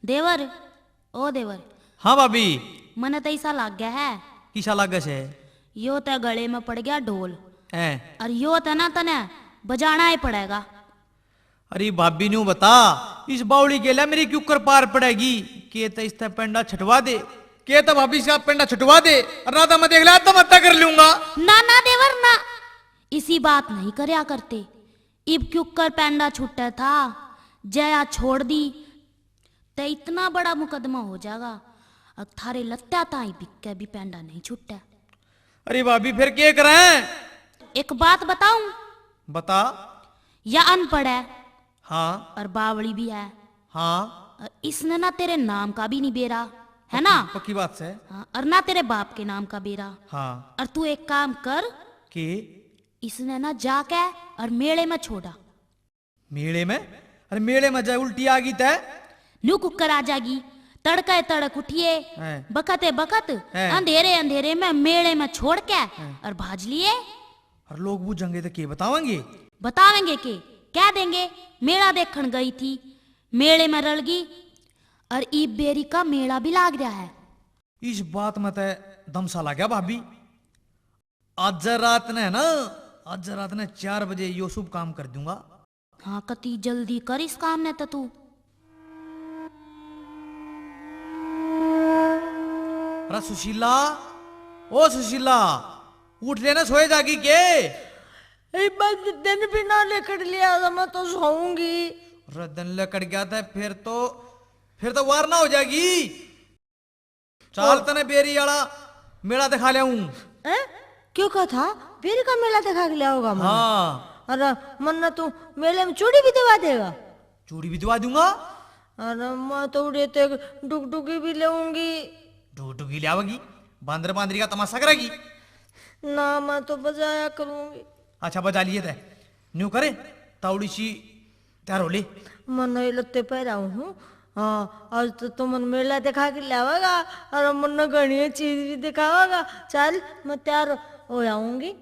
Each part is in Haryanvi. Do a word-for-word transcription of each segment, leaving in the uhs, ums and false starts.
देवर, ओ देवर। हाँ भाभी। मने तो ऐसा लाग गया है। किसा लागे से? यो ते गले में पड़ गया ढोल। हैं। और यो ते ना तने बजाना ही पड़ेगा। अरे भाभी, न्यू बता, इस बावली गेल्या मेरी क्यूकर पार पड़ेगी? के ते इसते पेंडा छुटवा दे, के ते भाभी इसका पेंडा छुटवा दे, और ना तो मैं देख ले आत्महत्या कर लूंगा। ना, ना देवर ना, इसी बात नहीं करया करते। इब क्यूकर पेंडा छुट्टा था, जया छोड़ दी, ते इतना बड़ा मुकदमा हो जाएगा, अब थारे लत्ता ताई बिक के भी पेंडा नहीं छुट्टा। अरे भाभी, फिर के करें? एक बात बताऊं? बता। या अनपढ़ है। हाँ। और बावली भी है। हाँ। और इसने ना तेरे नाम का भी नहीं बेरा, है ना? पक्की बात से। हाँ, और ना तेरे बाप के नाम का बेरा। हाँ। और तू एक काम कर। के? इसने ना जाके और मेले में छोड़ा। मेले में? अरे मेले में जाए उल्टी आ गई तै? न्यू कुकर आ जागी। तड़का तड़क उठिए, हैं। बखत बखत, हैं। अंधेरे अंधेरे में मेले में छोड़ के, हैं। और भाज लिए। और लोग बूझेंगे तो के बतावेंगे? बतावेंगे के? कह देंगे, मेला देखण गई थी, मेले में रल गई, और ईब बेरी का मेला भी लाग रहा है। इस बात में तो दमसा लग गया भाभी। आज रात ने है ना, आज रात ने चार बजे यो शुभ काम कर दूंगा। हाँ, कती जल्दी कर इस काम ने तो तू। अरे सुशीला, ओ सुशीला, उठ लेना, सोए जागी के? ए, बस दिन भी ना लिकड़ लिया तो मैं तो सोऊंगी। अरे दिन लिकड़ गया था, फिर तो, फिर तो वार ना हो जाएगी। चाल, तने बेरी आला मेला दिखा लियाऊं। हैं? क्यों कहा था? बेरी का मेला दिखा के लियाओगा मन्ने? हाँ। अरे मन्ने तू मेले में चूड़ी भी दिवा देगा? चूड़ी भी दिवा दूंगा। अरे मैं तो उड़े ते डुगडुगी भी लेऊंगी। डुगडुगी लियावेगी? बांदर बांदरी का तमाशा करेगी? ना, मैं तो बजाया करूंगी। अच्छा, बजा लिए तै। न्यू करे, तावड़ी सी तैयार हो ले। मन्ने ये लत्ते पहराऊं हूँ। हाँ, आज तो तू मन्ने मेला दिखा के लावेगा और मन्ने घणी चीज भी दिखावेगा। चल, मैं तैयार हो आऊंगी।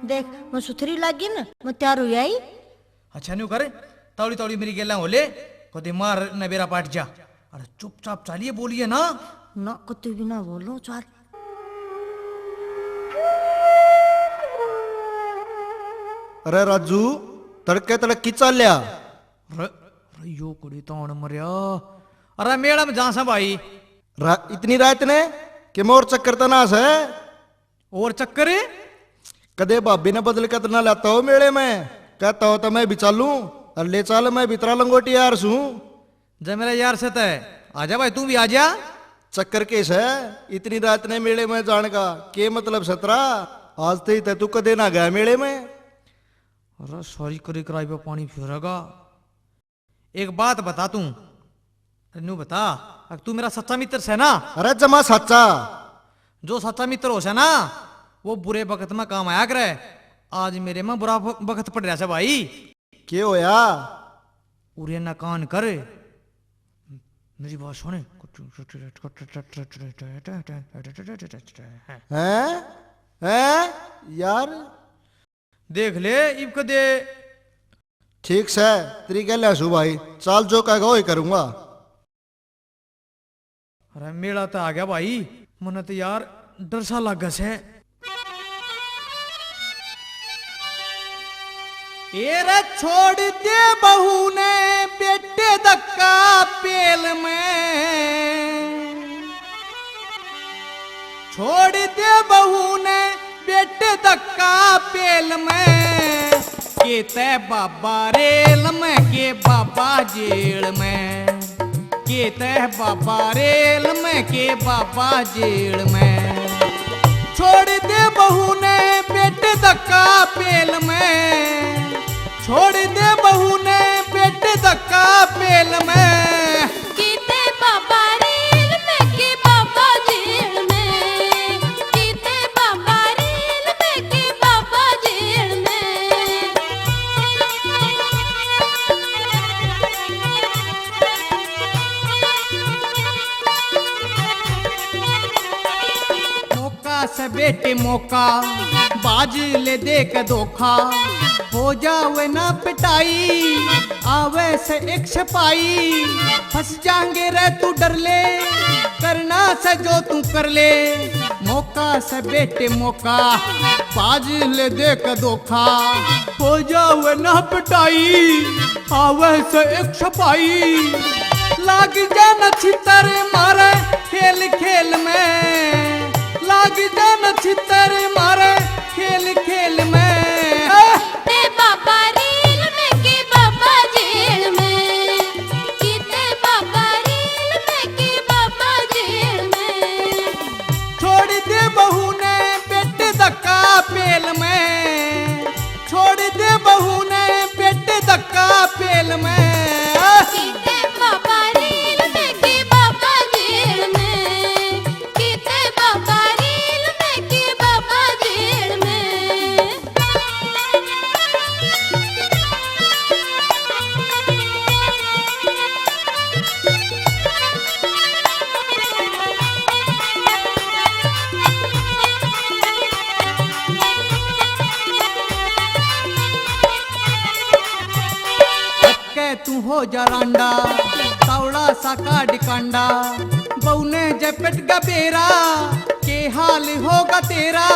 देख, मैं सुथरी लागी ना, मैं तैयार हो आई। अच्छा, न्यू कर, तौली तौली मेरी गेला हो ले, कदे मार न बेरा पाट जा। अरे चुपचाप चालिए, बोलिए ना। ना, कतई भी ना बोलो, चाल। अरे राजू, तड़के तड़क की चाल्या? अरे, अरे यो कुड़ी ताण मरया। अरे मेला में जा सा भाई। रा-, इतनी रात ने के मोर चक्कर तना से? और चक्कर? कदे भाभी ने बदल के तो ना लाता हो मेले में, कहता हो तो मैं भी चालूं, और ले चाल, मैं भी तेरा लंगोटी यार सूं। जै मेरा यार से तै, आजा भाई, तू भी आजा। चक्कर के सै, इतनी रात ने मेले में जाण का के मतलब सै तेरा? आज तै ही तै तू कदे ना गया मेले में। अरे सारी करी कराई पे पानी फेरेगा। एक बात बता तू, न्यू बता, अक तू मेरा सच्चा मित्र सै ना? अरे जमा सच्चा। जो सच्चा मित्र हो सै ना, वो बुरे वक्त में काम आया करे। आज मेरे में बुरा व-, वक्त पड़ रहा सै भाई। के होया? उरे ना कान कर, मेरी बात सुन। हैं? हैं? यार, देख ले, इब कदे। ठीक सै, तेरी गेल्या सूं भाई, चाल जो कहेगा वही करूंगा। अरे मेला तो आ गया भाई, मन्ने तो यार डर सा लागे सै। ए रे छोड़ दे बहू ने बेटे धक्का पेल में। छोड़ दे बहू ने बेटे धक्का पेल में, के तै बाबा रेल में, के बाबा जेल में, के तै बाबा रेल में, के बाबा जेल में। छोड़ दे बहू ने बेटे धक्का पेल में, छोड़ दे बहू ने बेटे धक्का पेल में। किते बाबा रेल में, के बाबा जेल में, किते बाबा रेल में, के बाबा जेल में। मौका से बेटे मौका, बाज ले दे के धोखा। हो जावे ना पिटाई, आवे से एक सिपाही। फंस जाएंगे रे तू डर ले, करना से जो तू कर ले। मौका से बेटे मौका, बाज ले दे के धोखा। हो जावे ना पिटाई, आवे से एक सिपाही। लाग जाना छितर मारे खेल खेल में, लाग जाना छितर मारे खेल खेल में। किते बाबा रील में, के बाबा जेल में, किते बाबा रील में, के बाबा जेल में। छोड़ दे बहू ने बेटे धक्का पेल में, छोड़ दे बहू ने बेटे धक्का पेल में। किते बाबा रील में, के बाबा जेल में, किते बाबा रील में, के बाबा जेल में। के तू हो जा रांडा, तावड़ा सा काट कांडा। बहू ने जपट गबेरा, के हाल होगा तेरा।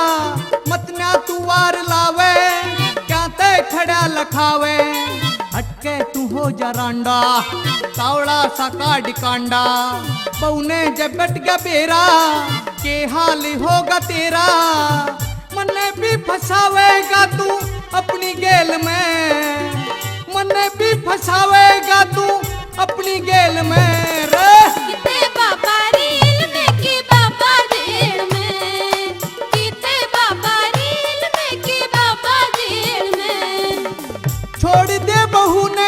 मत ना तू वार लावे, क्या ते खड़ा लखावे। हटके तू हो जा रांडा, तावड़ा सा काट कांडा। बहू ने जपट गबेरा, के हाल होगा तेरा। मन्ने भी फंसावेगा तू अपनी गेल में, मन्ने भी फंसावेगा तू अपनी गेल में रे। किते बाबा रील में, के बाबा जेल में, किते बाबा रील में, के बाबा जेल में। छोड़ दे बहू ने